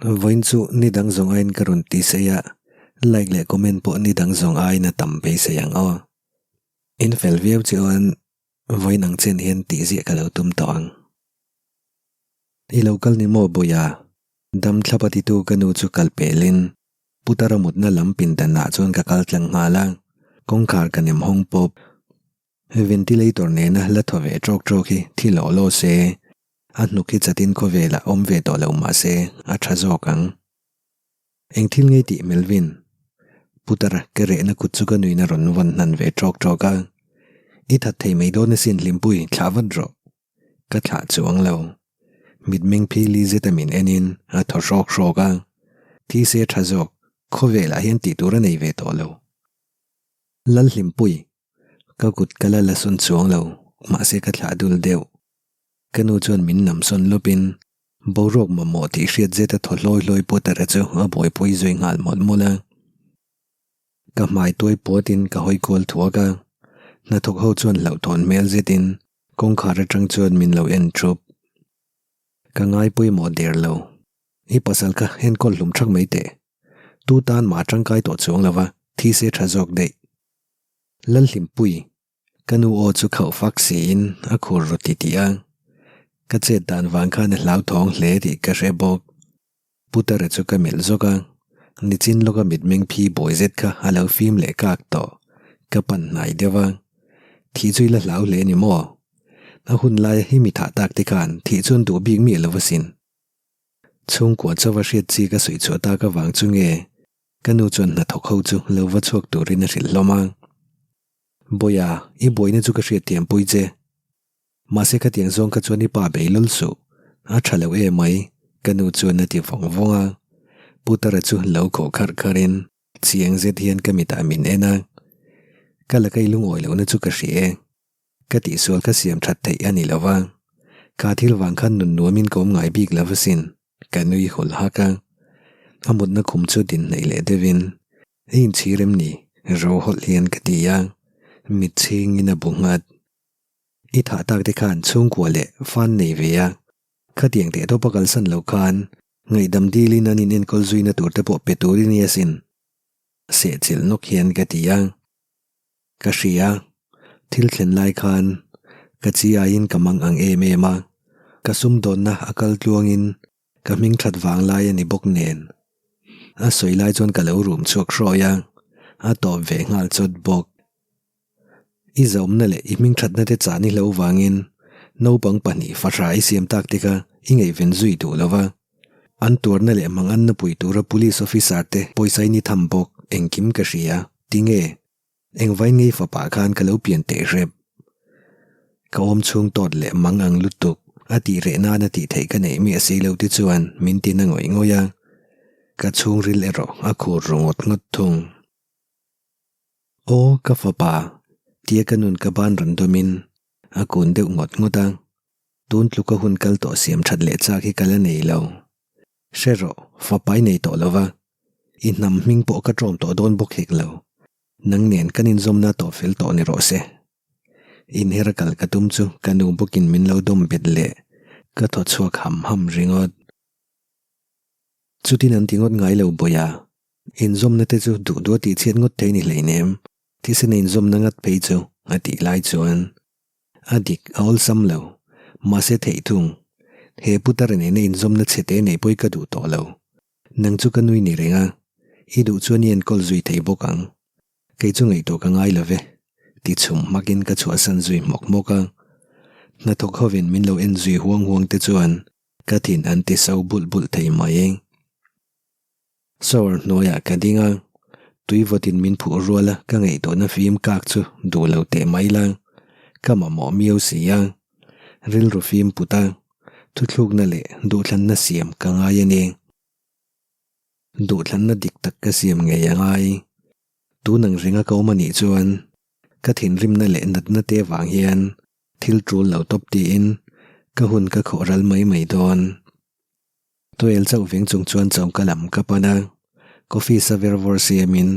Vawiin chu ni dang zawng aiin ka rawn ti sei a, like leh comment pawh ni dang zawng aiin a tam beisei ang aw. In fel viau chuan vawiin ang chen hian tih ziah ka lo tum tawh ang. I lo kal ni maw Buia? Dam thlap a titu ka nu chu kal pelin Putara mutna lam pindanah chuan ka kal tlang nghal a, kawngkhar ka nem hawng pawp. Ventilator nena la thaw ve trawk trawk hi thi lawh law se, a hnuk hi chatin khawvelah awm ve tawh lo mah se a tha zawk ang. Eng thil ngei tih Melvin? Putara ka rehna kut chu ka nuin a rawn vawn hnan ve trawk trawk a. I that thei mai dawn asin Hlimpui, thlah vat rawh. Ka thlah chuang lo. Mitmeng phili zeta min enin a thaw hrawk hrawk a. Thi se tha zawk, khawvelah hian tih tur a nei ve tawh lo. Lalhlimpui, Ka kut ka la la sawn chuang lo, mahse ka thlah dul deuh. Ka nu chuan min nam sawn lawpin boruak mamawh tih hriat zeta thaw hlawi hlawi Potter-a chu a buaipui zui nghal mawlh mawlh a. Ka hmai tuai puatin ka hawi kual thuak a, hnathawk ho chuan hlauhthawn hmel zetin kawngkhar atang chuan min lo en thup. Ka ngai pawimawh der lo. I pasal kha enkawl hlum thak mai teh. Tu tan mah tangkai tawh chuang lova thi se tha zawk daih. Lalhlimpui, ka nu aw chu khauh fak siin a khur ru ti tih a, ka chet dan vang khan a hlauthawng hle tih ka hre bawk. Putara chu ka melh zawk a, nichin lawka mitmeng phi buai zet kha a lo fim leh kak tawh, ka pan hnai deuh a. Thih chu i la hlau hle ni maw? A hun laia hi mi thah tak te khan thih chuan duh bik miah lo asin. Chhungkua chauha hriat chi ka sawi chhuah tak avang chu nge Ka nu chuan hnathawk ho chu lo va chhuak turin a hrilh hlawm a. Bawiha, i buaina chu ka hriatthiam pui che. Mahse khatiang zawng kha chuan i pa bei lul suh. A tha lo em mai, ka nu chuan a ti vawng vawng a. Putara chu lo khawh kharh kharhin chiang zet hian ka mitah min en a. Ka la kai lungawi lohna chu ka hria e. Ka tihsual kha siam that theih a ni lo va. Kha thil vang khan nun nuamin ka awm ngai bik lo asin. Ka nui hawlh hak a, a mutna khum chu din hnaih leh deuhin, I inchhir em ni? Ro hawlh hian ka ti a, mit chhingin a bu nghat. I thah tak te khan chhungkua leh fan nei ve a, khatiang teh tawpa kalsan lo khan ngaihdam dilin an in enkawl zuina tur te pawh pe tur i ni asin. Sehchilh nawk hian ka ti a, ka hria, thil thlen lai khan ka chi aiin ka mang ang em em a, ka sumdawnna a kal tluangin ka hming that vang lai a ni bawk nen. A sawi lai chuan ka lo rum chhuak hrawi a, a tawp ve nghal chawt bawk. I zaumna leh i hming thatna te chah ni hlo vangin naupang pahnih fahra i siam tak te kha i ngaihven zui duh lo va, an tuarna leh mang an napui tura police officer te pawisa i ni tham bawk engkim ka hria, tinge? Engvain ngei fapa khan ka lo pian teh hrep. Ka awm chhung tawt leh mang ang lutuk a tih reh nana tih theih ka neih miah si lo te chuan min ti na ngawih ngawih a, ka chhungril erawh a khur ru ngawt ngawt thung. Aw ka fapa, tia ka nun ka ban rawn dawmin a kun deuh ngawt ngawt a, tun tluka hun kal tawh siam that leh chak hi ka la nei lo. Hre rawh, fapa i nei tawh lo va, i hnam hming pawh ka ṭawm tawh dawn bawk hek lo. Nang nen kan inzawmna tawh fel tawh ni rawh se. Inher kal ka tum chu ka nu bawkin min lo dawm bet leh ka thaw chhuak ham ham ringawt. Chutin an ti ngawt ngai lo Bawia, inzawmna te chu duh duh a tihchhiat ngawt thei ni hleinem, thisen a inzawmna ngat phei chu a tih lai chuan A dik, a awlsam lo. Mahse theih thung. He putar nena inzawmna chhe te neih pawh i ka duh tawh lo. Nang chu ka nui ni reng a, i duh chuan i enkawl zui thei bawk ang. Kei chu ngaihtuah ka ngai lo ve. Ti chhum hmakin ka chhuahsan zui hmawk hmawk a. Hnathawk hovin min lo en zui huang huang te chuan ka thin an ti so bulh bulh thei mai. Shower hnuaiah ka ding a, tui vawtin min phuh rual a ka ngaihtuahna fim kak chu duh lo teh mai la, ka mamawh miau si a, rilru fim put a, thuthlukna leh duhthlanna siam ka ngai a ni. Duhthlanna dik tak ka siam ngei a ngai. Tun ang ringa ka awm a nih chuan ka thinrimna leh natna te vang hian thil tul lo tawp tiin ka hun ka khawh ral mai mai dawn. Tuel chauh veng chung chuan choka lam ka pan a, coffee sa ver vawr siamin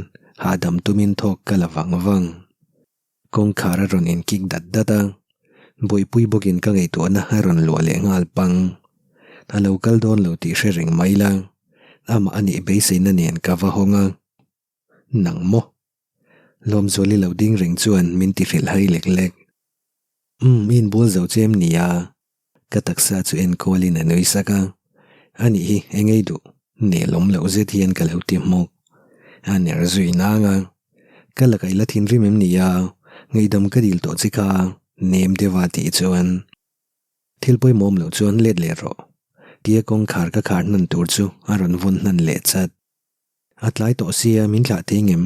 hahdam tumin thawk ka la vang vang. Kawngkhar a rawn inkik dat dat a, buaipui bawkin ka ngaihtuahna a rawn luah leh nghal pang. A lo kal dawn lo tih hre reng mai la. Amah a nih beiseina nen ka va hawng a. Nang maw? Lawmzuali lo ding reng chuan min ti hrilh hai lek lek. Umm, i inbual zo che em nia? Ka taksa chu enkualin a nui sak a. A nih hi, eng ei duh? Nelawm loh zet hian ka lo ti hmawk. A ner zui nang a. Ka lakah i la thinrim em nia? Ngaihdam ka dil tawh che kha, nem deuha tih chuan. Thil pawimawh awm loh chuan let leh rawh. Tia kawngkhar ka khar hnan tur chu a rawn vawn hnan leh chat. A tlai tawh sia min thlah thei ngem?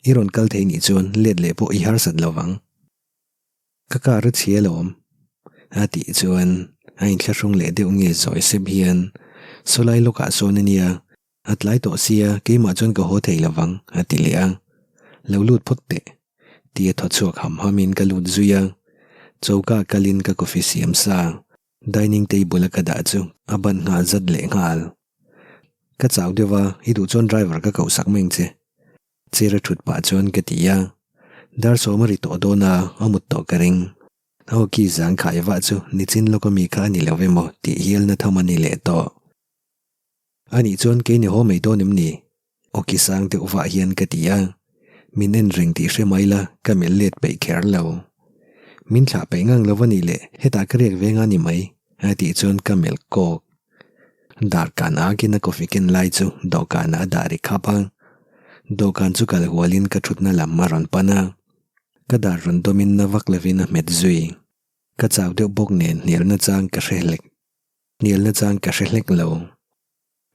I rawn kal thei nih chuan let leh pawh i harsat lo vang. Ka car a chhia alawm. A tih chuan a inthlahrung leh deuh nge zawi sep hian Sawlai lawkah sawn a nia, a tlai tawh sia keimah chuan ka haw thei lo vang a ti leh a. Lo lut phawt teh. Tia thaw chhuak ham hamin ka lut zui a, choka kalin ka coffee siam sa dining table a ka dah chu a ban nghal zat leh nghal. Ka chau deuh a, i duh chuan driver ka koh sak mai ang che. Chair a thut pah chuan ka ti a, dar sawm a ri tawh dawn a, a mut tawh ka ring. A aw ki zang khai vah chu nichin lawk ami kha a ni lo emaw tih hialna tham a ni leh tawh. A nih chuan kei ni haw mai dawn em ni? Awki sang deuh vah hian ka ti a, min en reng tih hre mai la ka melh let peih kher lo. Min thlah peih ngang lo a nih leh hetah ka riak ve nga ni mai a tih chuan ka melh kawk. Darkan akin a coffee ken lai chu dawhkanah a dah ri khap a, dawhkan chu kal hualin ka thutna lam a rawn pan a, ka dar rawn dawmin na vak lovin a hmet zui. Ka chau deuh bawk nen hnialna chang ka hre hlek. Hnialna chang ka hre hlek lo.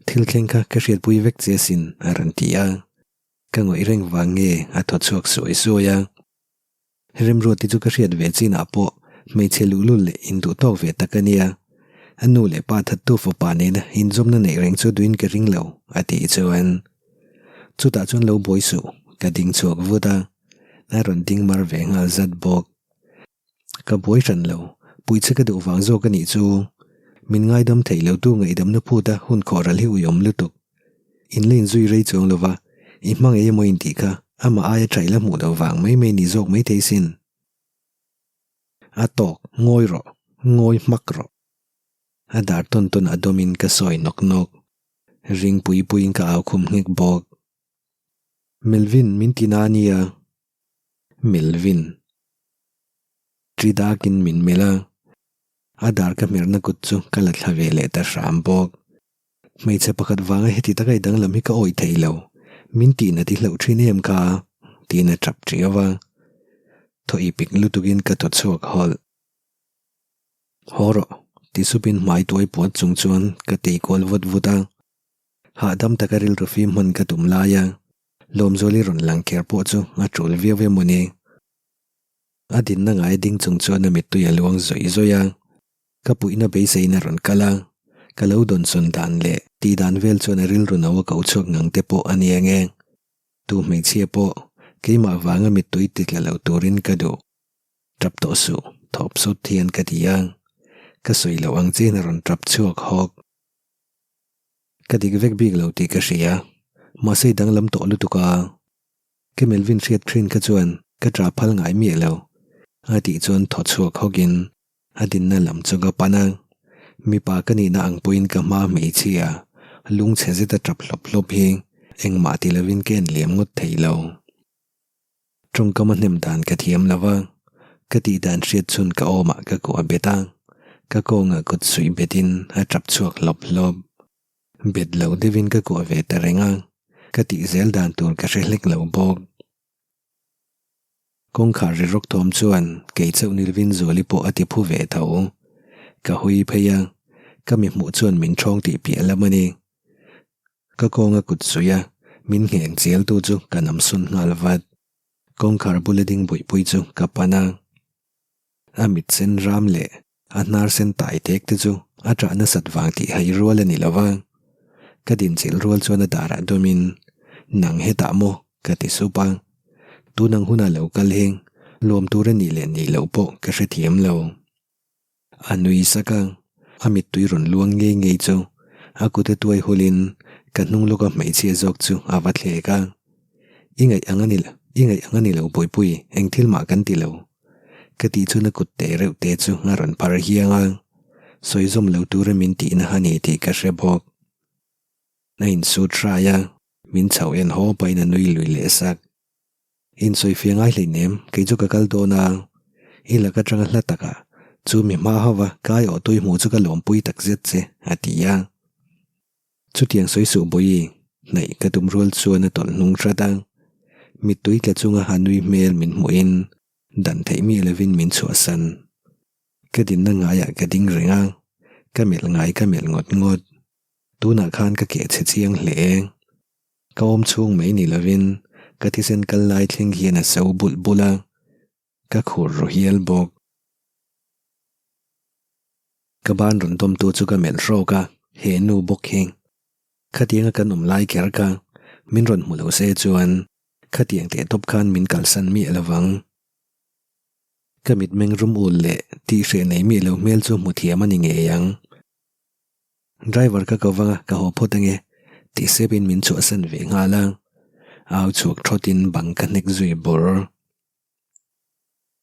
Thil thleng kha ka hriatpui vek che asin a rawn ti a. Ka ngawih reng vang nge a thaw chhuak suai suai a. Remruati chu ka hriat ve chinah pawh hmeichhe luhlul leh induh tawk ve tak a nia. A nu leh pa thattu fapa nena inzawmna neih reng chu duhin ka ring lo a tih chuan chutah chuan lo buai suh ka ding chhuak vut a. A rawn ding mar ve nghal zat bawk. Ka buai hran lo, puihchhe ka duh vang zawk a nih chu. Min ngaidam theih lo tu ngaihdamna phut a hun khawh ral hi uiawm lutuk. In la inzui rei chuang lo va, i hmangaih emaw intih kha amah aia tha ila hmuh loh vang mai mai ni zawk mai thei sin. A tawk, ngawi rawh, ngawi hmak rawh. A dar tawn tawn a dawmin ka sawi nawk nawk. Ring pui puiin ka au khum nghek bawk. Melvin min ti na a nia. Melvin. Ṭi dakin min melh a, a dar ka hmerhna kut chu ka la thla ve leh ta hram bawk. Hmeichhe pakhat vanga heti taka i danglam hi ka awih thei lo, min tihna ti hlauh ṭhin em kha? tiin a ṭap ṭiau a. Thaw i pik lutukin ka thaw chhuak hawlh. Haw rawh, ti supin hmai tuai puat chung chuan ka tei kual vut vut a. Hahdam taka rilru fim hman ka tum lai a, Lawmzuali rawn lang kher pawh chu a ṭul viau em aw ni? A dinna ngai ding chung chuan a mittui a luang zawih zawih a, ka puihna beiseiin a rawn kal a, ka lo dawnsawn dan leh tih dan vel chuan a rilru no a ko chhuak ngang te pawh a ni ang e. Tu hmeichhia pawh keimah vanga mittui ti tla lo turin ka duh. Tap tawh suh, thawp sawt hian ka ti a, ka sawi loh ang chiin a rawn tap chhuak hawk. Ka dik vek bik lo tih ka hria, mahse i danglam tawh lutuk a. Ka Melvin hriat thin kha chuan ka tah phal ngai miah lo, a tih chuan thaw chhuak hawkin a dinna lam chu ka pan a. Mipa ka nihna ang pawhin ka hma hmeichhia lungchhe zeta tap hlawp hlawp hi engmah ti lovin ka en liam ngawt thei lo. Tawngkam a hnem dan ka thiam lo va, ka tih dan hriat chhun ka awmah ka kuah bet a, ka kawngah kut suih betin a tap chhuak hlawp hlawp. Bet lo deuhin ka kuah ve ta reng a, ka tih zel dan tur ka hre hlek lo bawk. Kawngkhar ri rawk thawm chuan kei chauh ni lovin Zuali pawh a ti phu ve tho. Ka hui phei a, ka mi hmuh chuan min ṭhawng tih piah lam a ni. Ka kawnga kut suih a, min ngheng chial tu chu ka nam sun nghal vat. Kawngkhar bula ding buihpui chu ka pan a. A mit sen ram leh a hnar sen tai tek te chu a ṭah nasat vang tih hai rual a ni lo va. Ka dinchilh rual chuan a darah dawmin, Nang hetah maw? ka ti sup a. Tunang huna lo kal hi lawm tur a nih leh nih loh pawh ka hrethiam lo. A nui sak a, a mittui rawn luang ngei ngei chu a kut a tuai hulin ka hnung lawka hmeichhia zawk chu a va thlek a. I ngaih ang a ni lo, i ngaih ang a ni lo Bawihpui, eng thil mah kan ti lo. Ka tih chuan a kut te reuh te chu a rawn phar hiang a, sawi zawm lo tura min tihna a ni tih ka hre bawk. A insut hrai a, min chhoh en haw pahin a nui lui leh sak. Insawifiah ngai hleinem, kei chu ka kal dawn a, i lak atanga hla takah chu mi hma hova kai awh tui hmuh chu ka lawmpui tak zet che, a ti a. Chutiang sawi suh Bawihi, hnaih ka tum rual chuan a tawlh hnung hrat a, mittui tla chunga a nui hmel min hmuhin dan theih miah lovin min chhuahsan. Ka dinna ngaiah ka ding reng a, ka melh ngai ka melh ngawt ngawt. Tunah khan ka keh chhe chiang hle. Ka awm chhung mai ni lovin ka thisen kal lai thleng hian a so bulh bulh a, ka khur ru hial bawk. Ka ban rawn dawmtu chu ka melh hrawk a, he nu bawk hi. Khatianga kan awm lai kher kha min rawn hmu lo se chuan khatiang teh tawp khan min kalsan miah lovang. Ka mitmeng rum ul leh tihhreh nei miah lo hmel chu hmu thiam a ni ngei ang. Driver ka ko vang a, ka haw phawt ange tih sepin min chhuahsan ve nghal a, au chhuak thawtin bang ka hnek zui bawr.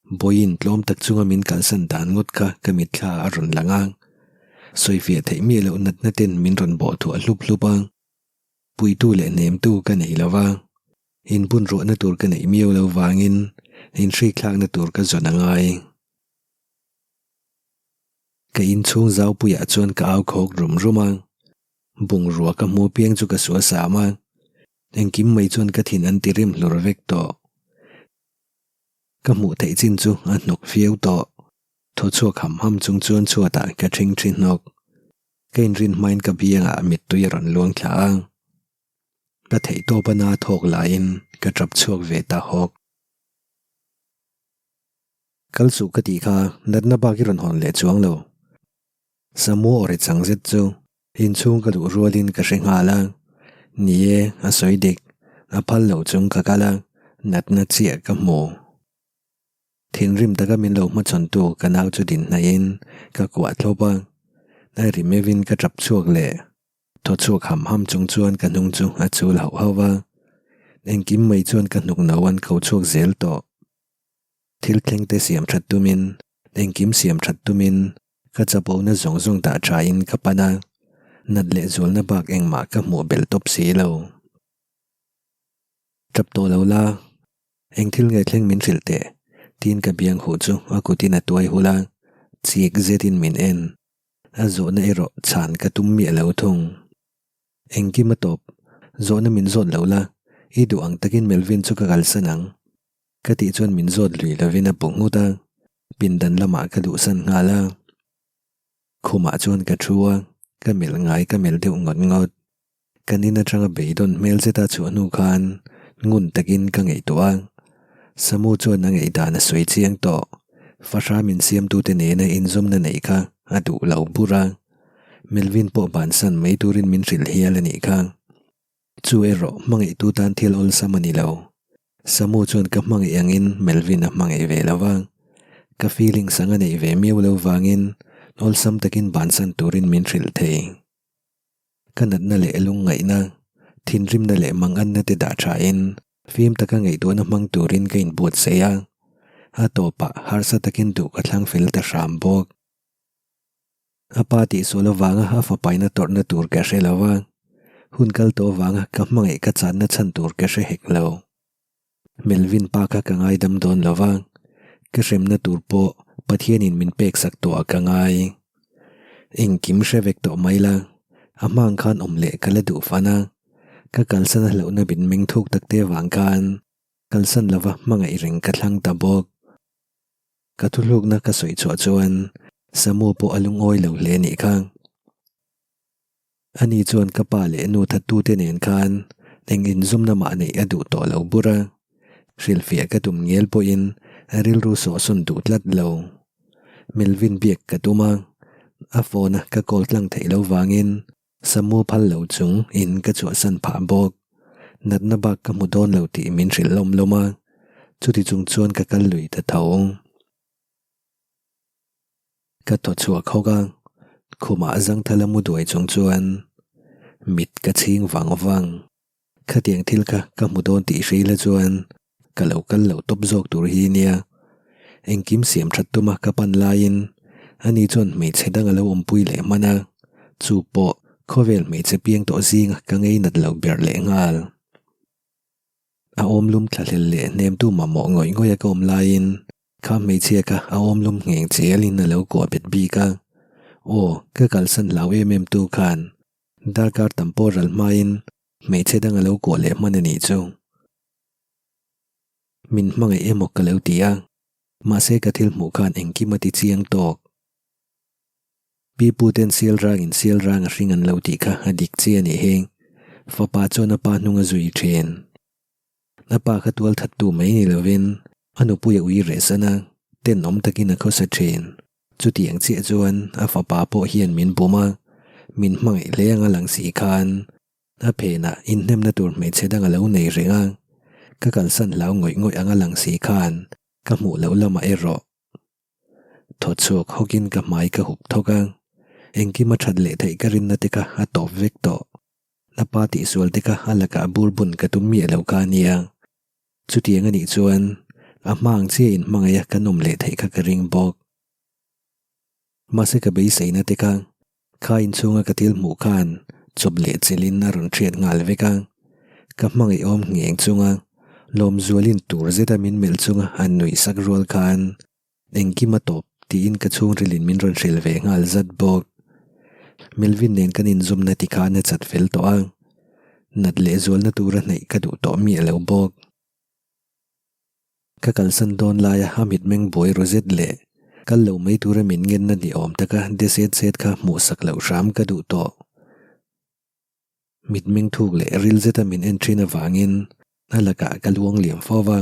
Bawiin tlawm tak chunga min kalsan dan ngawt kha ka mitthla a rawn lang a, sawifiah theih miah loh natna ten min rawn bawh thuah hlup hlup a, puitu leh hnemtu ka nei lo va, inbun ruahna tur ka neih miau lo vangin inhrikthlakna tur ka zawn a ngai. Ka inchhung zaupuiah chuan ka au khawk rum rum a, bungrua ka hmu piang chu ka sual sam a, engkim mai chuan ka thin an ti rim hlur vek tawh. Ka hmuh theih chin chu a hnawk viau tawh, thaw chhuak ham ham chung chuan chhuatah ka ṭhing ṭhi hnawk. Ka inrin hmain ka biangah mittui a rawn luang thla a, ka theihtawp a na thawk laiin ka ṭap chhuak ve ta hawk. Kal suh ka tih kha natna bak i rawn hawn leh chuang lo. Samu aw ri chang zet chu inchhung ka luh rualin ka hre nghal a, ni e, a sawi dik, a phal lo chung ka kal a, natna chiah ka hmu. Thinrim taka min lo hmachhawntu ka nau chu din hnaihin ka kuah thlawp a, a ri meuhin ka tap chhuak leh. Thaw chhuak ham ham chung chuan ka hnung chu a chul hauh hauh a, engkim mai chuan ka hnuk no an ko chhuak zel tawh. Thil thleng te siam that tumin, engkim siam that tumin ka chapona zawng zawng dah thain ka pan a, nat leh zualna bak engmah ka hmuh belh tawp si lo. Tap tawh lo la, eng thil nge thleng min hrilh teh, tiin ka biang huh chu a kutin a tuai hul a, chik zetin min en. A zawhna erawh chhan ka tum miah lo thung. Engkim a tawp, zawhna min zawt lo la, i duh ang takin Melvin chu ka kalsan ang. Ka tih chuan min zawt lui lovin a bu nghut a, pindan lamah ka duhsan nghal a. Khumah chuan ka thu a, ka melh ngai ka melh deuh ngawt ngawt. Kan in atanga beidawn hmel zeta chhuah hnu khan ngun takin ka ngaihtuah a. Samu chuan a ngaihdan a sawi chiang tawh. Fahra min siamtute nena inzawmna neih kha a duh lo bur a. Melvin pawh bansan mai turin min hrilh hial a nih kha. Chu erawh hmangaihtu tan thil awlsam a ni lo. Samu chuan ka hmangaih angin Melvin a hmangaih ve lo va, ka feelings ang a neih ve miau lo vangin awlsam takin bansan turin min hrilh thei. Ka natna leh lungngaihna, thinrimna leh manganna te dah thain fim taka ngaihtuahna hmang turin ka inbuatsaih a, a tawpah harsa takin duh ka thlang fel ta hram bawk. A pa tihsual avanga a fapaina tawrhna tur ka hre lo a, hun kal tawh avanga ka hmangaih ka channa chhan tur ka hre hek lo. Melvin pa kha ka ngaidam dawn lo va, ka hremna tur pawh Pathianin min peksak tawhah ka ngai. Engkim hre vek tawh mai la, a hma ang khan awm leh ka la duh fan a, ka kalsan a hlauhna min meng thuk takte avang khan kalsan lova hmangaih reng ka thlang ta bawk. Ka thuhlukna ka sawi chhuah chuan Samu pawh a lungawi lo hle nih kha. Ani chuan ka pa leh nu thattute nen khan eng inzawmna mah neih a duh tawh lo bur a, hrilhfiah ka tum ngel pawhin a rilru sawhsawn duh tlat lo. Melvin biak ka tum a, a phone a ka call tlang theih lo vangin Samu phal lo chung in ka chhuahsan phah bawk. Natna bak ka hmu dawn lo tih min hrilh lawm lawm a, chuti chung chuan ka kal lui ta tho. Ka thaw chhuak hawk a, khumah zangthal a mu duai chung chuan mit ka chhing vang vang. Khatiang thil kha ka hmu dawn tih hreila chuan ka lo kal loh tawp zawk tur hi nia. Engkim siam that tuma ka pan laiin ani chuan hmeichhe dang a lo awmpui leh hman a, chu pawh. Khawvel hmeichhe piang tawh zinga ka ngei nat lo ber leh nghal. A awmlum thlahlel leh hnemtu mamawh ngawih ngawih a ka awm laiin kha hmeichhia kha a awmlum ngheng chialin a lo kuah bet bik a. Aw, ka kalsan hlau em em tu khan darkar tam pawh ral hmain hmeichhe dang a lo kuah leh hman a nih chu. Min hmangaih emaw ka lo ti a, mahse ka thil hmuh khan engkim a ti chiang tawk. Pi pu ten sial rangin sial rang a hring an lo tih kha a dik chi a nih hi. Fapa chuan a pa hnung a zui thin. A pa kha tual thattu mai ni lovin a nupui a ui reh san a, tenawm takin a khawsa thin. Chutiang chiah chuan a fapa pawh hian min bum a, min hmangaih hle anga lang si khan a phenah inhnemna tur hmeichhe dang a lo nei reng a, ka kalsan hlau ngawih ngawih anga lang si khan ka hmuh loh lamah erawh Thaw chhuak hawkin ka hmai ka hup thawk a, engkim a that leh theih ka rinna te kha a tawp vek tawh. A pa tihsual te kha a lakah bur bun ka tum miah lo kha a nia. Chutiang a nih chuan a hma ang chiah in hmangaih a ka nawm leh theih kha ka ring bawk. Mahse ka beiseina te kha kha inchhunga ka thil hmuh khan chawp leh chilhin a rawn hriat nghal vek a, ka hmangaih awm ngheng chunga lawmzualin tur zeta min melh chunga a nuih sak rual khan Engkim a tawp tiin ka chhungrilin min rawn hrilh ve nghal zat bawk. Melvin nen kan inzawmna ti khan a chat fel tawh a, nat leh zualna tura hnaih ka duh tawh miah lo bawk. Ka kalsan dawn laia a mitmeng buai ru zet leh kal lo mai tura min ngenna ni awm taka de set set kha hmuhsak loh hram ka duh tawh. Mitmeng thuk leh ril zeta min en thin avangin a lakah ka luang liam fo va,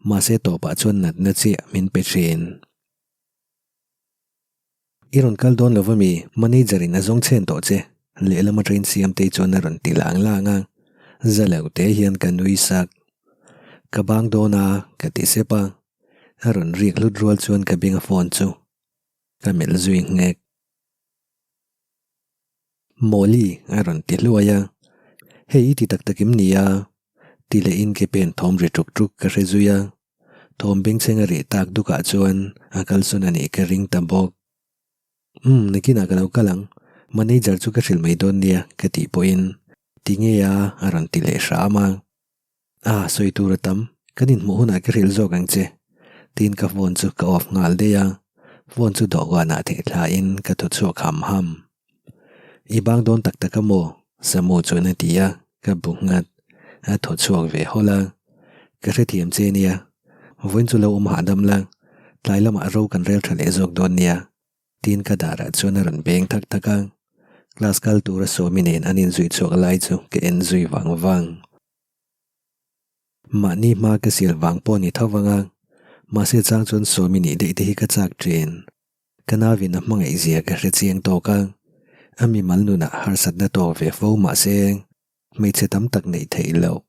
mahse tawpah chuan natna chiah min pe thin. I rawn kal dawn lo va mi, manager in a zawng chhen tawh che, lehlam atangin Siamtei chuan a rawn ti lang lang a, za lo te hian ka nui sak. Ka bang dawn a, ka ti sep a, a rawn rik hlut rual chuan ka benga phone chu ka melh zui nghek. Mawli a rawn ti hluai a, Hei i ti tak tak em ni a? ti leh in ke pen thawm ri ṭuk ṭuk ka hre zui a, thawm bengchheng a reh tak dukah chuan a kalsawn a nih ka ring ta bawk. Umm, nakinah ka lo kal ang, manager chu ka hrilh mai dawn nia ka tih pawhin ti nge a a rawn ti leh hram a. A, sawi tur a tam, kan inhmuh hunah ka hrilh zawk ang che, tiin ka phone chu ka off nghal daih a, phone chu dawhkanah theh thlain ka thaw chhuak ham ham. I bang dawn tak tak a maw? Samu chuan a ti a, ka bu nghat, a thaw chhuak ve hawlh a, ka hrethiam che nia, vawiin chu lo awm hahdam la, tlai lamah ro kan rel tha leh zawk dawn nia, tiin ka darah chuan a rawn beng thak thak a, class kal tura Sawmi nen an inzui chhuak lai chu ka en zui vang vang. Mahni hma ka sial vang pawh ni tho vang a, mahse chang chuan Sawmi nih daih te hi ka chak thin. Ka nauvin a hmangaih zia ka hre chiang tawk a, a mimal nunah harsatna tawk ve fo mahse hmeichhe tam tak neih theih loh.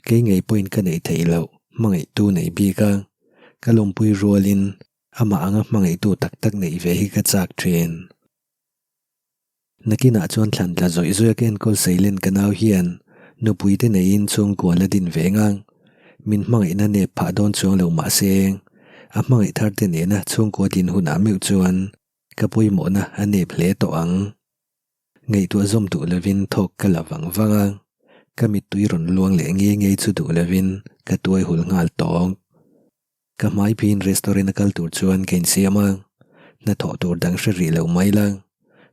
Kei ngei pawhin ka neih theih loh hmangaihtu nei bik a, ka lawmpui rualin amah anga hmangaihtu tak tak neih ve hi ka chak thin. Nakinah chuan thlan tla zawih zawih a ka enkawl Sailen ka nau hian nupui te neiin chhungkua la din ve ngang. Min hmangaihna nep phah dawn chuang lo mahse a hmangaih thar te nena chhungkua din hunah meuh chuan ka pawimawhna a nep hle tawh ang. Ngaihtuah zawm duh lovin thawk ka la vang vang a, ka mittui rawn luang leh nge nge chu duh lovin ka tuai hul nghal tawk. Ka hmai phiin restaurant a kal tur chuan ka insiam a, hnathawh tur dang hre rih lo mai la.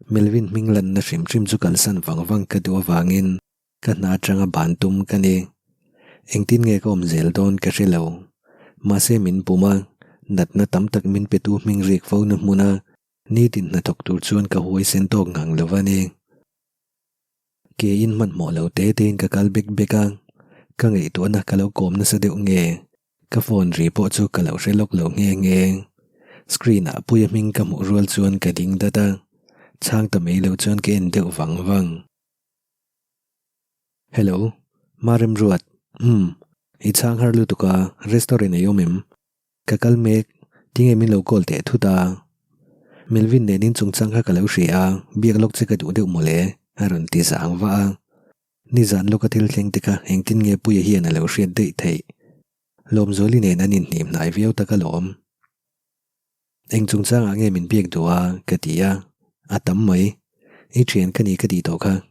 Melvin hming lanna hrim hrim chu kalsan vang vang ka duh avangin ka hna atanga ban tum ka ni. Engtin nge ka awm zel dawn ka hre lo. Mahse min pum a, natna tam tak min petu hming rik fo na hmuna nitin hnathawk tur chuan ka huaisen tawk ngang lo a ni. Ke in hmanhmawh lo te tein ka kal bek bek a, ka ngaihtuahna ka lo kawm nasa deuh nge Ka phone ri pawh chu ka lo hre lawk lo nghe nghe. Screen ah Puia hming ka hmuh rual chuan ka ding dat a, chhang ta mai lo chuan ka en deuh vang vang. Hello, Marem Ruat, umm, i chhang har lutuk a, restaurant ei awm em? Ka kal mek, tinge min lo call teh thut a? Melvin nen in chungchang kha ka lo hria a, biak lawk che ka duh deuh mawle, a rawn ti zang vah a. Nizan lawka thil thleng te kha engtin nge Puia hian a lo hriat daih theih? Lawmzuali nen an inhnim hnai viau tak alawm. Eng chungchangah nge min biak duh a? ka ti a, a tam mai. I thian ka ni ka tih tawh kha,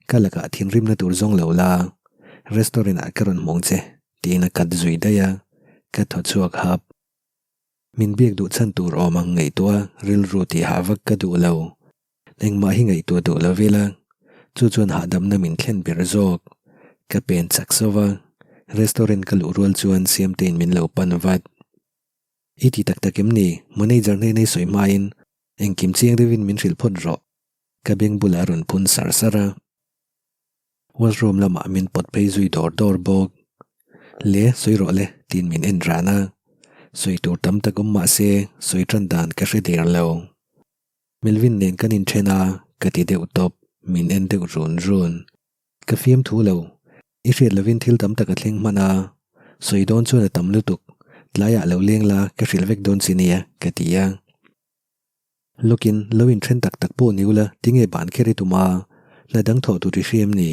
ka lakah thinrimna tur zawng lo la, restaurant ah ka rawn hmawng che tiin a cut zui daih a, ka thaw chhuak hap. Min biak duh chhan tur awm ang ngaihtuah a rilru tih hah vak ka duh lo. Engmah hi ngaihtuah duh lo ila, chu chuan hahdamna min thlen ber zawk. Ka pen chak sauh a, restaurant ka luh rual chuan Siamtein min lo pan vat. I ti tak tak em ni? Manager hnena i sawi hmain engkim chiang deuhin min hrilh phawt rawh. Ka beng bulah a rawn phun sar sar a. Washroom lamah min pawt phei zui dawr dawr bawk. Le, sawi rawh le, tiin min en ran a. Sawi tur tam tak awm mah se, sawi tan dan ka hre der lo. Melvin nen kan inthen a, ka ti deuh tawp, min en deuh run run. Ka fiam thu lo. I hriat lovin thil tam tak a thleng hman a, sawi dawn chuan a tam lutuk. Tlaiah lo leng la, ka hrilh vek dawn che nia, ka ti a. Lawkin, lo inthen tak tak pawh ni ula, tinge ban kher i tum a, hna dang thawh tur i hria em ni?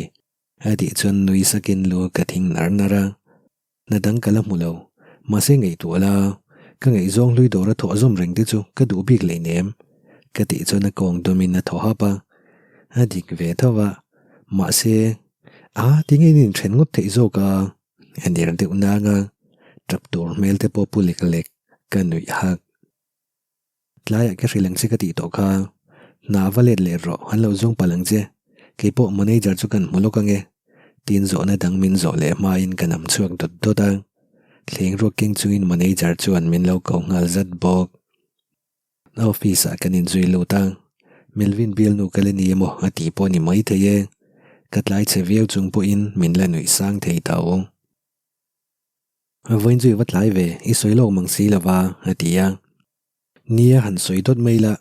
A tih chuan nui sakin lu ka thing nar nar a. Hna dang ka la hmu lo, mahse ngaihtuah la, ka ngaihzawng hlui dawra thawh zawm reng te chu ka duh bik leh nem, ka tih chuan a kawng dawmin a thaw hap a, a dik ve tho a, mahse, a tinge in inthen ngawt theih zawk a, a ner deuh nang a, tap tur hmel te pawh pu lek lek, ka nuih hak. Tlaiah ka hrilh ang che ka tih tawh kha, hna va let leh rawh, an lo zawng palh ang che, kei pawh manager chu kan hmu lawk ang e, tiin zawhna dang min zawh leh hmain ka nam chhuak dawt dawt a, thleng ruak keng chungin manager chuan min lo ko nghal zat bawk. A office ah kan inzui lut a, Melvin bialnu ka la ni emaw a tih pawh a ni maithei e, ka tlai chhe viau chung pawhin min la nuih sang thei tho. Vawiin chu i va tlai ve, i sawi lawk mang si lova, a ti a. Nia han sawi dawt mai la,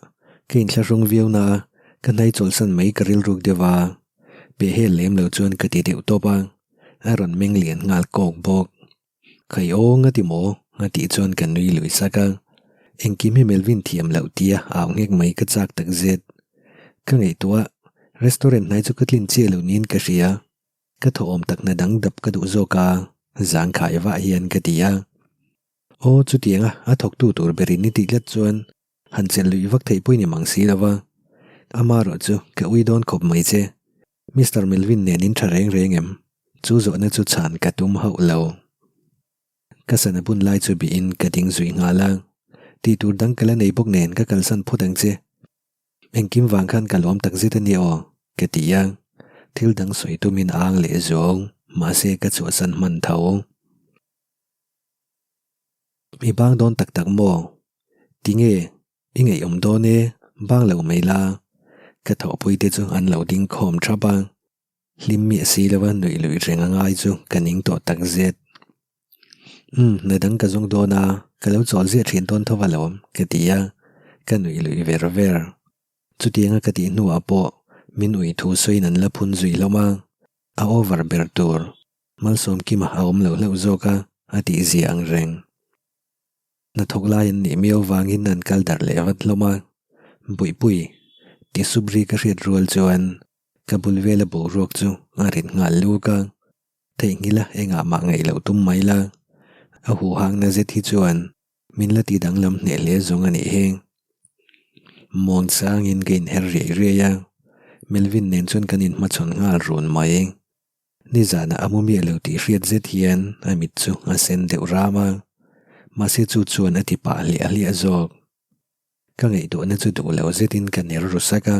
ka inthlahrung viau na a, ka hnai chawlhsan mai ka rilruk deuh a. Peh hel lem lo chuan ka ti deuh tawp a, a rawn meng lian nghal kawk bawk. Khai aw nga ti maw? a tih chuan ka nui lui sak a. Engkim hi Melvin thiam loh tia au nghek mai ka chak tak zet. Ka ngaihtuah, restaurant hnai chu ka tlin chiah lo niin ka hria. Ka thawhawm takna dang dap ka duh zawk a, zangkhai vah hian ka ti a. Aw, chutianga a thawktu tur berin i tih tlat chuan han chelh luih vak theih pawhin i mang si lo va. Amarawh chu ka ui dawn khawp mai che. Mister Melvin nen in tha reng reng em? Chu zawhna chu chhan ka tum hauh lo. Ka sana bun lai chu bihin ka ding zui nghal a. Tih tur dang ka la nei bawk nen ka kalsan phawt ang che. Engkim vang khan ka lawm tak zet a nia aw, ka ti a. Thil dang sawi tumin a ang leh zawng, mahse ka chhuahsan hman tho. I bang dawn tak tak maw? Tinge? I ngaihawm dawn e, bang lo mai la. Ka thawhpui te chu an lo ding khawm thap a. Hlim miah si lova nuih luih reng a ngai chu ka ning tawh tak zet. Umm, hna dang ka zawng dawn a, ka lo chawl ziah thin dawn tho alawm, ka ti a, ka nuih luih ver ver. Chutianga ka tih hnuah pawh min ui thu sawiin an la phun zui hlawm a, a over ber tur Malsawmkima a awm lo hlauh zawk a, a tih zia ang reng. Hnathawk lai an nih miau vangin an kal darh leh vat hlawm a, Buihpui, ti sup ri ka hriat rual chuan ka bul vela boruak chu a rit nghal luk a, theihnghilh a engah mah ngaih loh tum mai la, a huhangna zet hi chuan min la ti danglam hneh hle zawng a nih hi. Muang changin ka inher riai riai a, Melvin nen chuan kan inhmachhawn nghal run mai. Nizanah a mu miah lo tih hriat zet hian a mit chu a sen deuh ram a, mahse chu chuan a ti pah hliah hliah zawk. Ka ngaihtuahna chu duh lo zetin ka ner ru sak a,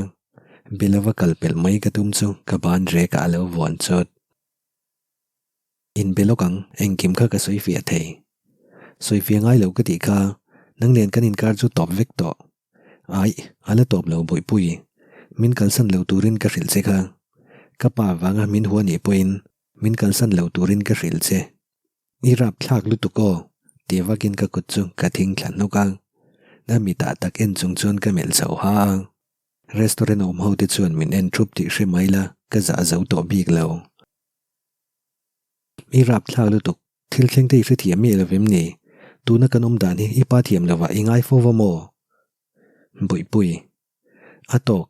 Bela va kal pelh mai ka tum chu ka ban rekah a lo vuan chawt. Inbe lawk ang, engkim kha ka sawi fiah thei. Sawi fiah ngai lo ka tih kha, nang nen kan inkar chu tawp vek tawh. Aih, a la tawp lo Bawihpui. Min kalsan lo turin ka hrilh che kha. Ka pa vanga min hua nih pawhin min kalsan lo turin ka hrilh che. I rap thlak lutuk aw, ti vakin ka kut chu ka thing thla hnuk a. A mitah tak en chung chuan ka melh chho ha a. Restaurant awm ho te chuan min en thup tih hre mai la, ka zah zo tawh bik lo. I rap thlak lutuk, thil thleng te i hrethiam miah lo vem ni? Tuna kan awm dan hi i pa thiam lovah i ngai fo va maw? Bawihpui, A tawk,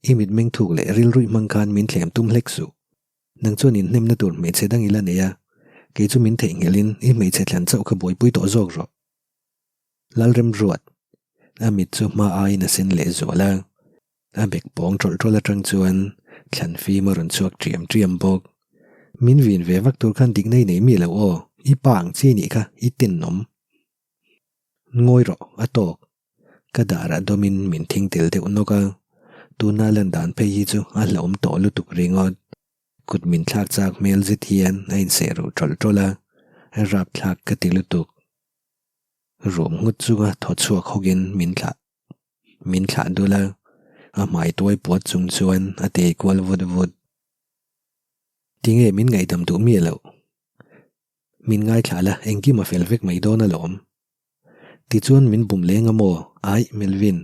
i mitmeng thuk leh rilruih hmang khan min thlem tum hlek suh. Nang chuan inhnemna tur hmeichhe dang i la nei a, kei chu min theihnghilhin i hmeichhe thlan chauh kha buaipui tawh zawk rawh. Lalremruat, A mit chu hma aiin a sen leh zual a. A bek pawng ṭawlh ṭawlh aṭang chuan thlan fim a rawn chhuak ṭiam ṭiam bawk. Min vin ve vak tur khan dikna i nei miah lo aw, i pa ang chi nih kha i tenawm. Ngawi rawh, a tawk. Ka darah dawmin min thing tel deuh nawk a, tuna lan dan phei hi chu a hlauhawm tawh lutuk ringawt. Kut min thlak chak hmel zet hian a inseh ruh ṭawlh ṭawlh a, rapthlak ka ti lutuk. Ruam nghut chunga thaw chhuak hawkin min thlah. Min thlah dul a, a hmai tuai puat chung chuan a tei kual vut vut. Tinge min ngaihdam duh miah loh? Min ngaithla la, engkim a fel vek mai dawn alawm. Tichuan min bum leng a maw? Aih, Melvin.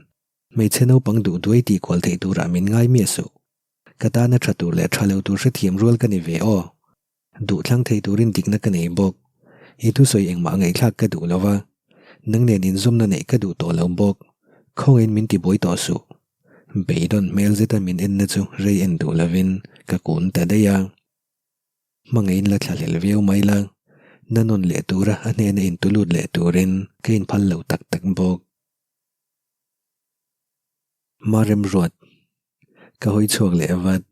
Hmeichhe naupang duh duai tih kual theih turah min ngai miah suh. Ka tana tha tur leh tha lo tur hrethiam rual ka ni ve aw. Duh thlang thei turin dikna ka nei bawk. I thusawi engmah ngaihthlak ka duh lo va, nang nen inzawmna neih ka duh tawh lo bawk. Khawngaihin min tibuai tawh suh. Beidawn hmel zeta min enna chu rei en duh lovin ka kun ta daih a. Hmangaihin la thlahlel viau mai la, na nawn leh tura a hnena intulut leh turin ka inphal lo tak tak bawk. Maremruat. Ka hawi chhuak leh vat.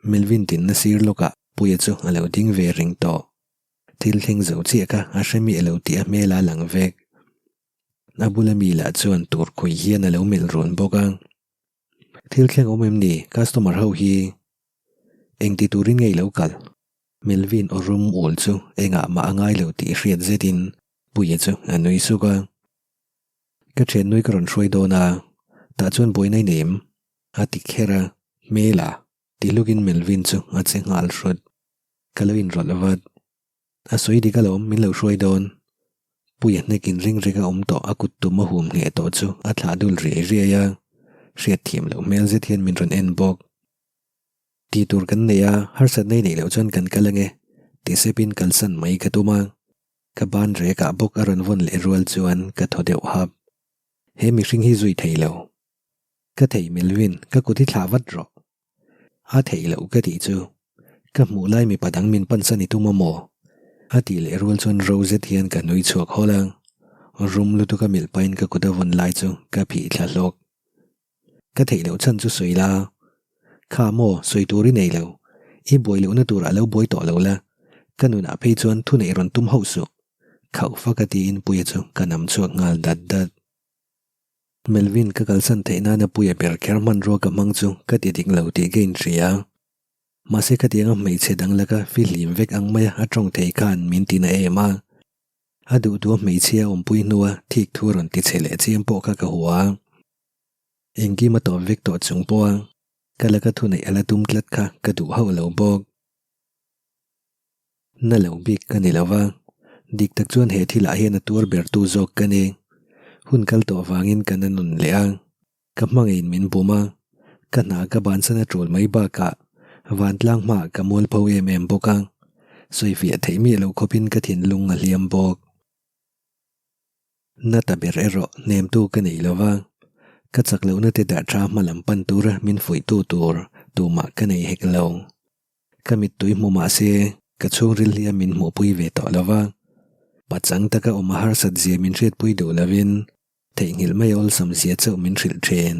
Melvin tinna sir lawkah Puia chu a lo ding ve reng tawh. Thil thleng zo chiah kha a hre miah lo tih a hmel a lang vek. A bula mi lah chuan tur khui hian a lo melh run bawk a. Thil thleng awm em ni customer ho hi? Engti turin nge i lo kal? Melvin aw rum ul chu engah mah a ngai lo tih hriat zetin Puia chu a nui suk a. Ka thiannui ka rawn hruai dawn a, tah chuan buaina i nei em? A ti kher a, Hmel a? Ti hlukin Melvin chu a che nghal hrut. Ka lo inrawlh vat. A sawi dik alawm, min lo hruai dawn. Puia hnekin ring rek a awm tawh a kut tum a hum ngheh tawh chu a thlah dul riai riai a, hriat thiam loh hmel zet hian min rawn en bawk. Ti tur kan nei a, harsatna i neih loh chuan kan kal ange, ti sepin kalsan mai ka tum a. Ka ban rekah bawk a rawn vawn leh rual chuan ka thaw deuh hap. He mihring hi zui thei lo. Ka thei Melvin, ka kut hi thlah vat rawh. A theih loh ka tih chu. Ka hmuh lai mipa dang min pansan i tum a maw? A tih leh rual chuan ro zet hian ka nui chhuak hawlh a. Rum lutuk a milh pahin ka kut a vawn lai chu ka phih thla hlawk. Ka theih loh chhan chu sawi la. Kha maw, sawi tur i nei lo. I buai lohna turah lo buai tawh lo la. Ka nunah phei chuan thu neih rawn tum hauh suh. Khauh fak a tiin Puia chu ka nam chhuak nghal dat dat. Melvin ka kalsan theih nana Puia ber kher hmanrua ka hmang chu ka ti dik lo tih ka inhria. Mahse khatianga hmeichhe dang laka fihlim vek ang maia a tawng thei khan min ti na em a. A duhduha hmeichhia awmpui hnua thik thu rawn ti chhe leh chiam pawh kha ka hua. Engkim a tawp vek tawh chung pawha ka laka thuneih a la tum tlat kha ka duh hauh lo bawk. Na lo bik ka ni lo va, dik tak chuan he thilah hian a tuar bertu zawk ka ni. Hun kal tawh vangin ka na nun leh a, ka hmangaihin min bum a, ka hna ka bansan a tul mai bakah vantlang hmaah ka mualpho em em bawk a, sawifiah theih miah lo khawpin ka thinlung a hliam bawk. Na ta ber erawh hnemtu ka nei lo va, ka chak lohna te dah tha hma lam pan tura min fuihtu tur tumah ka nei hek lo. Ka mittui hmu mah se ka chhungril hi a min hmuhpui ve tawh lo va, pachang taka awm a harsat zia min hriatpui duh lovin theihnghilh mai awlsam zia chauh min hrilh thin.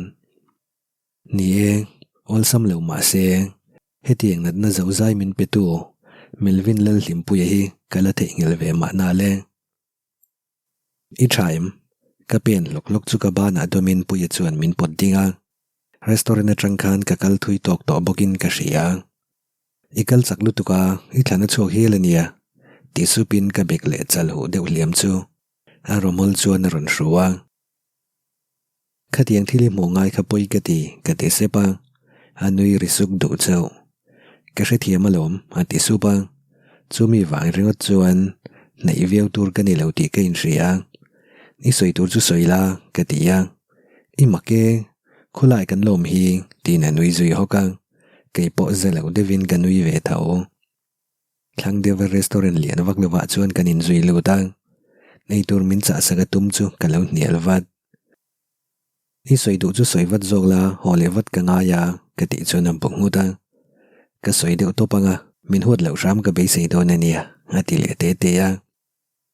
Ni e, awlsam lo mah se hetiang natna zozai min petu Melvin Lalhlimpuia hi ka la theihnghilh ve mahna le. I tha em? Ka pen hlawk hlawk chu ka banah dawmin Puia chuan min pawt ding a. Restaurant atang khan ka kal thui tawk tawh bawkin ka hria. I kal chak lutuk a, i thlan a chhuak hial a nia, ti supin ka bek leh chal huh deuh hliam chu a rawmawl chuan a rawn hru a. Khatiang thil i hmuh ngai kha pawi ka ti, ka ti sep a, a nui ri suk duh chauh. Ka hrethiam alawm, a ti sup a. Chumi vang ringawt chuan hnaih viau tur ka ni lo tih ka inhria. I sawi tur chu sawi la, ka ti a. I mak e, khawlai kan lawm hi, tiin a nui zui hawk a. Kei pawh za lo deuhin ka nui ve tho. Thlang deuha restaurant lian vak lovah chuan kan inzui lut a, eitur min chahsak a tum chu ka lo hnial vat. I sawi duh chu sawi vat zawk la, haw leh vat ka ngai a, ka tih chuan a bu nghut a. Ka sawi deuh tawp ang a, min huat loh hram ka beisei dawn a nia, a ti leh te te a.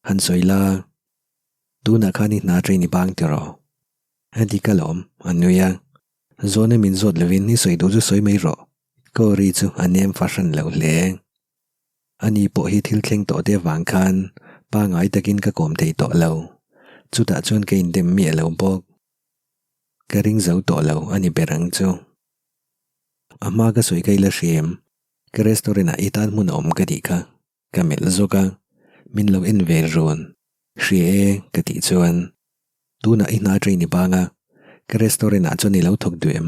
Han sawi la, tunah khan i hna train i bang tiraw? A dik alawm, a nui a. Zawhna min zawt lovin i sawi duh chu sawi mai rawh. Ka aw ri chu a nem fahran lo hle. Ani pawh hi thil thleng tawh te avang khan pangai takin ka kawm thei tawh lo. Chutah chuan ka indem miah lo bawk. Ka ring zo tawh lo a ni ber ang chu. A hma ka sawi ka ila hriam, ka restaurant ah i tan hmun a awm ka tih kha. Ka melh zawk a, min lo en ve rawn. Hria e, ka tih chuan. Tunah i hna train i bang a, ka restaurant ah chuan i lo thawk duh em?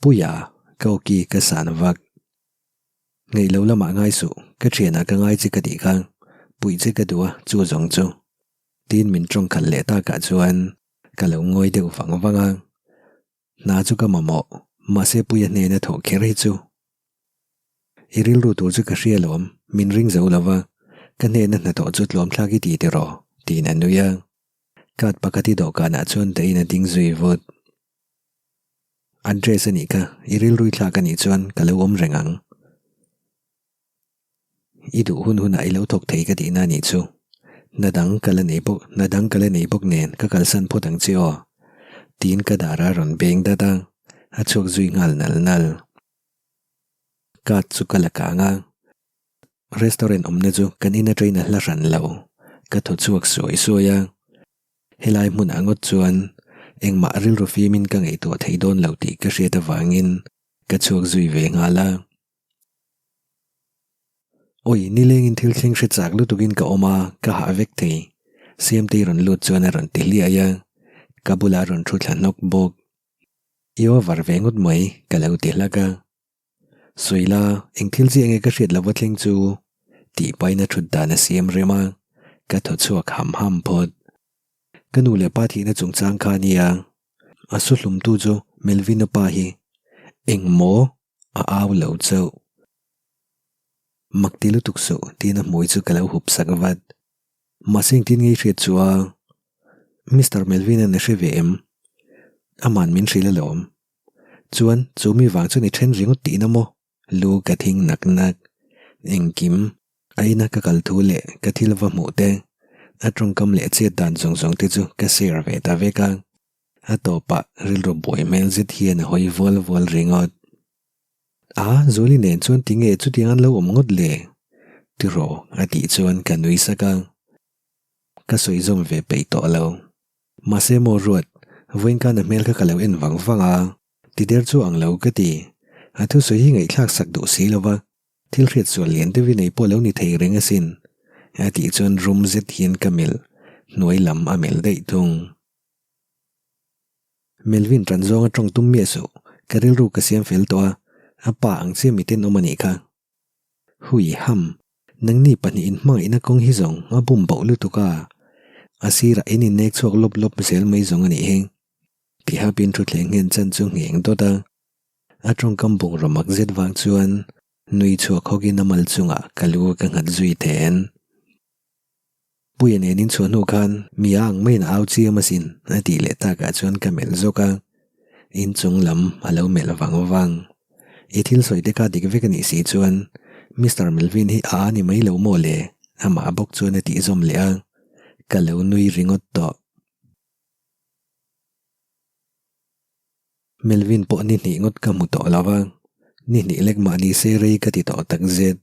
Puia, ka awki ka san vak. Ngaih lo lamah ngai suh, ka thianah ka ngai che ka tih kha, puih che ka duh a, chu zawng chu. Tiin min tawng khalh leh takah chuan ka lo ngawi deuh vang vang a. Hna chu ka mamawh, mahse Puia hnena thawh kher hi chu. I rilru tur chu ka hria lawm, min ring zo lo va, ka hnena hnathawh chu tlawmthlak i ti tiraw? tiin a nui a. Card pakhat i dawhkanah chuan dahin a ding zui vut. Address a nih kha, i rilru i thlak a nih chuan ka lo awm reng ang. I duh hun hunah i lo thawk thei ka tihna a nih chu. Hna dang ka la nei bawk, hna dang ka la nei bawk nen ka kalsan phawt ang che aw. Tiin ka darah a rawn beng dat a, a chhuak zui nghal nal nal. Card chu ka la kang a, restaurant awmna chu kan in atangin a hla hran lo, ka thaw chhuak suai suai a. Helai hmunah ngawt chuan engmah rilru fimin ka ngaihtuah thei dawn lo tih ka hriat avangin ka chhuak zui ve nghal a. Awi, nilengin thil thleng hre chak lutukin ka awm a, ka hah vek thei. Siamtei rawn lut chuan a rawn ti hliai a, ka bulah a rawn thu thla hnawk bawk. I over ve ngawt mai, ka lo ti hlak a. Suila, eng thil chiah nge ka hriat lova thleng chu? tih pahin a thut dan a siam rem a, ka thaw chhuak ham ham phawt. Ka nu leh pa thihna chungchang kha a nia, a su hlumtu chu Melvin-a pa hi eng maw? A au lo chauh. Mak ti lutuk suh tiin a hmui chu ka lo hup sak vat. Mahse engtin nge i hriat chu a? Mister Melvin-a'n a hre ve em? Aman min hrilh alawm. Chuan chu mi vang chuan i then ringawt tihna maw? Lu ka thing nak nak. Engkim, a ina ka kal thu leh ka thil va hmuh te, a tawngkam leh chet dan zawng zawng te chu ka share ve ta vek a. A tawpah rilru buai hmel zet hian a hawi vual vual ringawt. A, Zuali nen chuan tinge chutiang an lo awm ngawt le? Tiraw a tih chuan ka nui sak a. Ka sawi zawm ve peih tawh lo. Mahse maw Ruat, vawiin khan a hmel kha ka lo en vang vang a, tider chu ang lo ka ti. A thusawi hi ngaihthlak sak duh si lo va, thil hriat sual lian deuhin ei pawh lo ni thei reng asin. A tih chuan rum zet hian ka melh, hnuai lam a melh daih thung. Melvin ṭan zawnga ṭawng tum miah suh, ka rilru ka siam fel tawh a, a pa ang chiah mi tenawm a nih kha. Hui ham, nangni pahnihin hmangaihna kawng hi zawng a bum bauh lutuk a, a sirah in innek chhuak lawp lawp zel mai zawng a nih hi. Tihapin thutthleng nghen chan chu ngheng dawt a, a ṭawngkam bungraw mak zet vang chuan nui chhuak hawkin a mal chungah ka lu ka nghat zui then. Puia nen in chhuah hnu khan mi a ang maiin a au chiam asin a tih leh takah chuan ka melh zawk a, inchung lam a lo melh vang vang. I thil sawi te kha dik vek a nih si chuan Mister Melvin hi a a ni mai lo maw le? Amah bawk chuan a tih zawm leh a, ka lo nui ringawt tawh. Melvin pawh ni hnih ngawt ka hmu tawh lo a, ni hnih lek mah ni se rei ka ti tawh tak zet.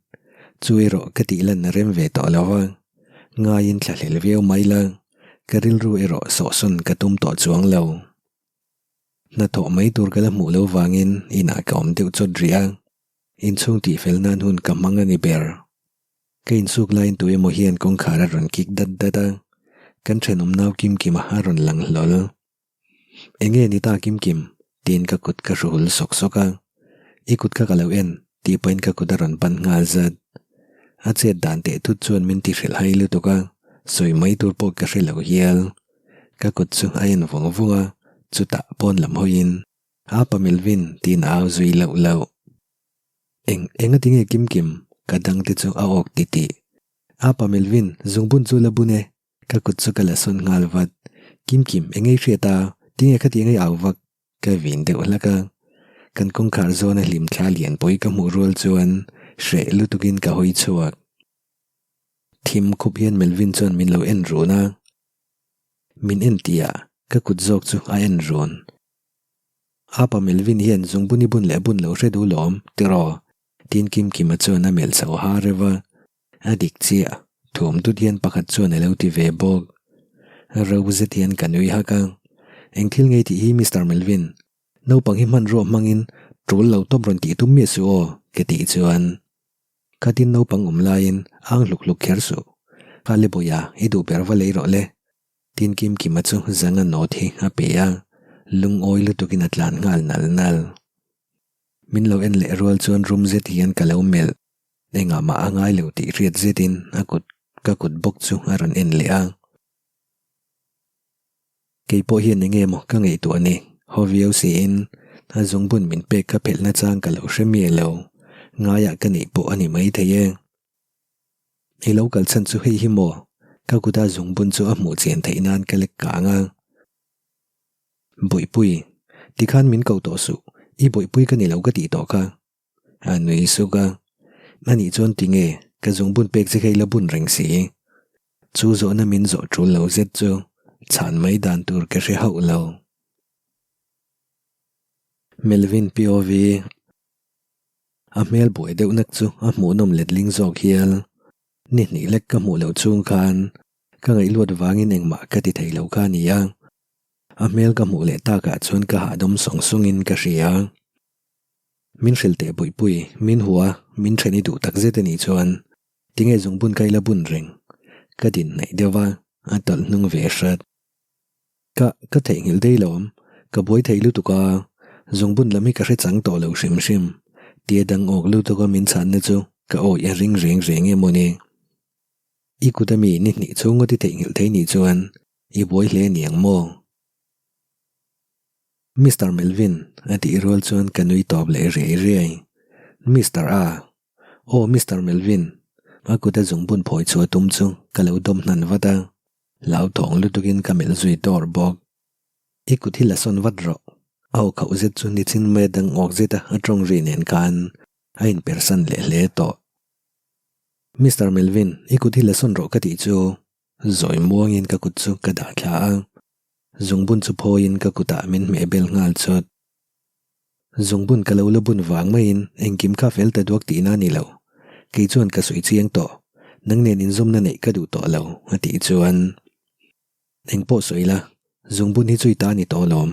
Chu erawh ka tih lan a rem ve tawh lo a, ngaiin thlahlel viau mai la, ka rilru erawh sawhsawn ka tum tawh chuang lo. Hnathawh mai tur ka la hmuh lo vangin inah ka awm deuh chawt rih a, inchhung tihfel nan hun ka hmang a ni ber. Ka insuk laiin tu emaw hian kawngkhar a rawn kik dat dat a, kan thenawm nau Kim Kima a rawn lang hlawl. Enge ni ta Kim Kim? tiin ka kut ka hru hul sawk sawk a. I kut kha ka lo en tih pahin ka kut a rawn pan nghal zat. A chet dan teh thut chuan min ti hrilh hai lutuk a, sawi mai tur pawh ka hre lo hial. Ka kut chu a en vung vung a, chutah pawn lam hawiin, Apa Melvin tiin a au zui loh loh. Eng enga tinge Kim Kim? ka dang te chu a awk titih. Apa Melvin, zungbun chu la bun e. Ka kut chu ka la sawn nghal vat. Kim Kim, eng ei hriat a? Tinge khatiang ei au vak? Ka vin deuh hlak a. Kan kawngkhar zawn a hlim thla lian pawih ka hmuh rual chuan hreh lutukin ka hawi chhuak. Thim khup hian Melvin chuan min lo en run a. Min en tih ah ka kut zawk chu a en run. Apa Melvin hian zungbun i bun leh bun lo hre duh lawm, tiraw? Tin Kimkima chuan a melh chho ha reuh a. A dik chiah, thuam dut hian pakhat chuan a lo ti ve bawk. Ro zet hian ka nui hak a. Eng thil ngei tih hi Mister Melvin, naupang hi hmanrua hmangin tul lo tawp rawn tih tum miah suh aw, ka tih chuan. Khatin naupang awm laiin ang hluk hluk kher suh. Kha le Bawiha, i duh ber va lei rawh le. Tin Kimkima chu zanga nawt hi a pe a, lungawi lutukin a tlan nghal nal nal. Min lo en leh rual chuan rum zet hian ka lo melh. Engah mah a ngai lo tih hriat zetin a kut ka kut bawk chu a rawn en leh a. Kei pawh hian enge maw ka ngaihtuah ni, haw viau siin a zungbun min pek ka phelh nachang ka lo hre miah lo, ngaiah ka neih pawh a ni maithei e. I lo kal chhan chu hei hi maw? Ka kuta zungbun chu a hmuh chian theih nan ka lek kang a. Bawihpui, tikhan min ko tawh suh, i bawihpui ka ni lo ka tih tawh kha. A nui suk a, Anih chuan tinge ka zungbun pek che kha i la bun reng si? Chu zawhna min zawh tul lo zet chu chhan mai dan tur ka hre hauh lo. Melvin POV A hmel buai deuh nak chu a hmuhnawm letling zawk hial. Ni hnih lek ka hmuh loh chhung khan ka ngaihluat vangin engmah ka ti thei lo kha a ni a. A hmel ka hmuh leh takah chuan ka hahdawm sawng sawngin ka hria. Min hrilh teh Buipui, min hua, min then i duh tak zet a nih chuan tinge zungbun ka ila bun reng? Ka din hnaih deuh a, a tawlh hnung ve hrat. Ka, ka theihnghilh dei lo awm, ka buai thei lutuk a, zungbun lam hi ka hre chang tawh lo hrim hrim, tia dang awk lutuk a min chhanna chu ka awih a ring reng reng em aw ni? I kut a mi ni hnih chhung ngawt i theihnghilh thei nih chuan i buai hle aniang maw? Mister Melvin a tih rual chuan ka nui tawp leh riai riai. Mister A. Aw Mister Melvin, a kut a zungbun phawi chhuah tum chu ka lo dawm hnan vat a, hlauthawng lutukin ka melh zui dawr bawk. I kut hi la sawn vat rawh. A aw khauh zet chu nichin mai a dang awk zet a a tawng ri nen khan a inpersan leh hle tawh. Mister Melvin, i kut hi la sawn rawh ka tih chu Zawi muangin ka kut chu ka dah thla a, zungbun chu phawiin ka kutah min hmeh bel nghal chawt. Zungbun ka lo la bun vang maiin engkim kha fel ta duak tihna a ni lo. Kei chuan ka sawi chiang tawh, nang nen inzawmna neih ka duh tawh lo a tih chuan engpawh sawi la, zungbun hi chu i ta a ni tawh alawm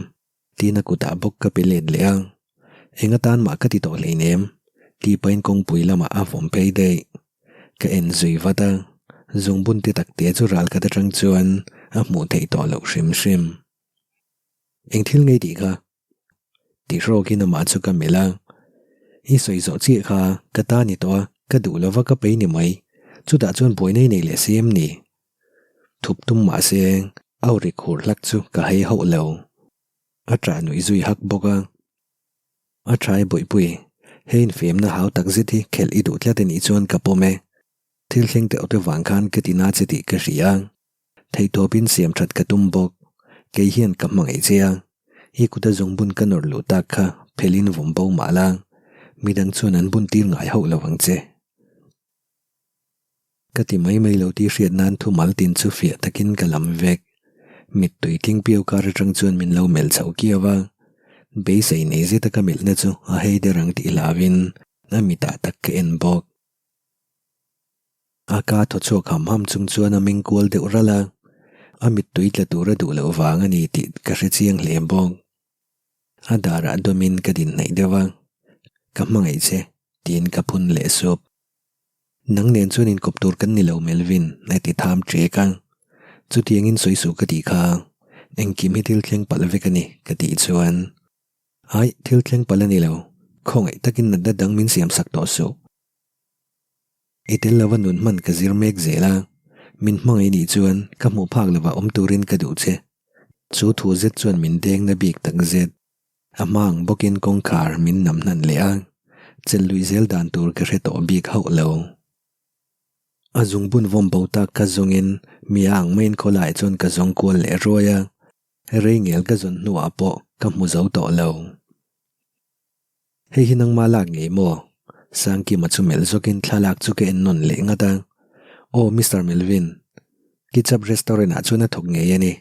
tiin a kutah bawk ka pe let leh a. Eng atan mah ka ti tawh hleinem tih pahin kawngpui lamah a vawm phei daih. Ka en zui vat a, zungbun ti tak te chu ral khat atang chuan a hmuh theih tawh loh hrim hrim. Eng thil ngei tih kha? Ti hrawkin amah chu ka melh a, I sawi zawh chiah kha ka ta ni tawh a, ka duh lova ka pei ni mai, chutah chuan buaina i nei leh si em ni? Thup tum mah se au ri khur hlak chu ka hei hauh lo. A ṭah nuih zui hak bawk a. A ṭha e Bawihpui, hei infemna hau tak zet hi khelh i duh tlat a nih chuan ka pawm e. Thil thleng teuh te vang khan ka ti na che tih ka hria. Theihtawpin siam ṭhat ka tum bawk. Kei hian ka hmangaih che a. I kuta zungbun ka nawrh luh tak kha phelhin vawm bo mah la, midang chuan an bun tir ngai hauh lo ang che. Ka ti mai mai lo tih hriat nan thumal tin chu fiah takin ka lam vek. Mittui tling piau kar atang chuan min lo melh chho kiau a, beisei nei zeta ka melhna chu a hei der ang tih hlauhin a mitah tak ka en bawk. A ka thaw chhuak ham ham chung chuan a meng kual deuh ralh a, a mittui tla tur a duh loh vang a ni tih ka hre chiang hle bawk. A darah dawmin ka din hnaih deuh a, Ka hmangaih che, tiin ka phun leh sup. Nang nen chuan inkawp tur kan ni lo Melvin, a ti tham ṭek a. Chutiangin sawi suh ka tih kha, engkim hi thil thleng palh vek a ni, ka tih chuan. Aih, thil thleng palh a ni lo, khawngaih takin natna dang min siam sak tawh suh. I tel lova nun hman ka zir mek zel a, min hmangaih nih chuan ka hmuh phak lovah awm turin ka duh che. Chu thu zet chuan min deng na bik tak zet. A hma ang bawkin kawngkhar min nam hnan leh a, chelh luih zel dan tur ka hre tawh bik hauh lo. A zungbun vawm bo tak ka zawngin mi a ang maiin khawlaiah chuan ka zawng kual leh ruai a, rei ngel ka zawn hnuah pawh ka hmu zo tawh lo. Hei hi nangma lak ngei maw? Sangkima chu melh zawkin thlalak chu ka en nawn leh ngat a. Aw Mister Melvin, Kitchup restaurant ah chuan a thawk ngei a ni.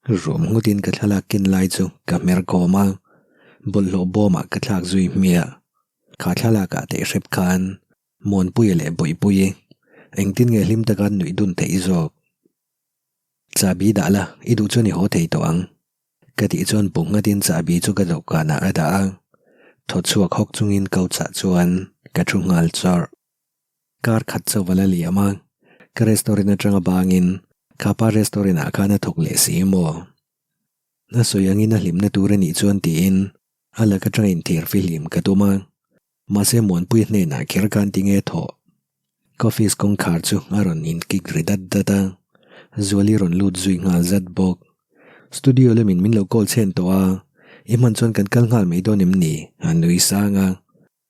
Rum nghutin ka thlalak ken lai chu ka hmer khawm a. Bawlhhlawh bawmah ka thlak zui hmiah. Kha thlalakah teh hrep khan Muanpuia leh Bawihpuii engtin nge hlim taka an nuih dun theih zawk? Chahbi dah la, i duh chuan i haw thei tawh ang. Ka tih chuan bu nghatin chahbi chu ka dawhkanah a dah a, thaw chhuak hawk chungin couch ah chuan ka thu nghal chawrh. Kar khat chauh a la liam a, ka restaurant atanga bangin khapa restaurant ah khan a thawk leh si maw? A sawi angin a hlimna tur a nih chuan tiin a lak atanga inthiar fihlim ka tum a, mahse Muanpuia hnenah kher khan tinge thawh? Ka office kawngkhar chu a rawn in kik ri dat dat a, Zuali rawn lut zui nghal zat bawk. Studio lamin min lo call chhen tawh a, i hman chuan kan kal nghal mai dawn em ni? a nui sang a.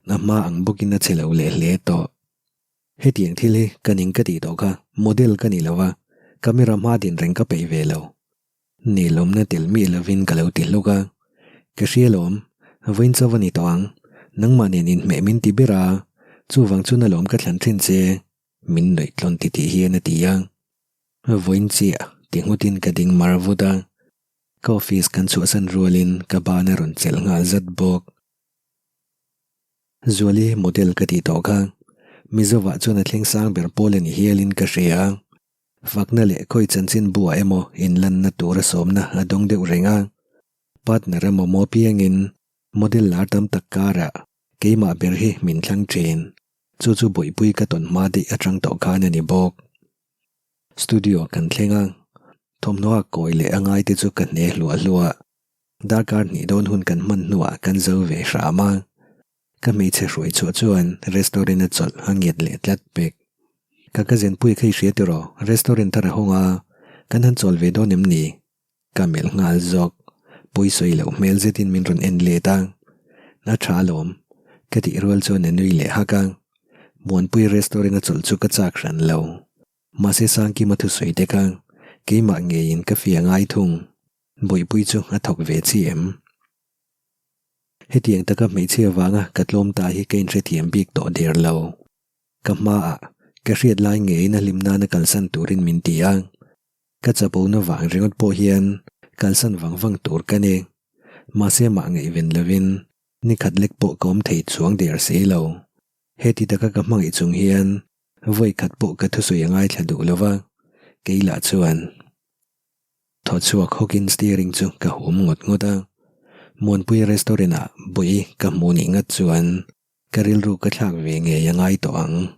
A hma ang bawkin a che lo leh hle tawh. Hetiang thil hi ka ning ka tih tawh kha model ka ni lo a, camera hma din reng ka peih ve lo. Nelawmna tel miah lovin ka lo ti hluk a, Ka hria lawm, vawiin chauh a ni tawh ang, nangmah nen inhmeh min ti ber a, chuvang chuan alawm ka thlan thin che, min nuih tlawn ti tih hian a ti a. Vawiin chiah ti nghutin ka ding mar vut a, ka office kan chhuahsan rualin ka ban a rawn chelh nghal zat bawk. Zuali model ka tih tawh kha Mizovah chuan a thleng sang ber pawl a ni hialin ka hria. Fakna leh khawi chanchin buah emaw inlanna tura sawmna a dawng deuh reng a. Partner a mamawh piangin model lar tam tak karah keimah ber hi min thlang thin. Chu chu bawihpui ka tawn hma daih atang tawh khan a ni bawk. Studio kan thleng a, thawmhnaw a kawi leh a ngaite chu ka hne hluah hluah. Darkar hnih dawn hun kan hman hnuah kan zo ve hram a, ka hmeichhe hruai chhuah chuan restaurant a chawlh a ngiat leh tlat pek. Ka ka zenpui kha i hria tiraw, restaurant thar a hawng a, kan han chawl ve dawn em ni? Ka melh nghal zawk, pawisawi loh hmel zetin min rawn en let a, A tha alawm, ka tih rual chuan a nui leh hak a, Muanpui restaurant a chawlh chu ka chak hran lo, mahse Sangkima thusawi te kha keimah ngeiin ka fia ngai thung. Bawihpui chu a thawk ve chi em? Hetiang taka hmeichhia vanga ka tlawm ta hi ka inhrethiam bik tawh der lo. Ka hmaah ka hriat lai ngeiin a hlim nana kalsan turin min ti a. Ka chapona vang ringawt pawh hian kalsan vang vang tur ka ni. Mahse mah ngaihven lovin nikhat lek pawh ka awm thei chuang der si lo. Heti taka ka hmangaih chung hian vawi khat pawh ka thusawi a ngaithla duh lova, kei lah chuan. Thaw chhuak hawkin steering chu ka hum ngawt ngawt a, Muanpui restaurant ah Bawihi ka hmu nih ngat chuan ka rilru ka thlak ve ngei a ngai tawh ang.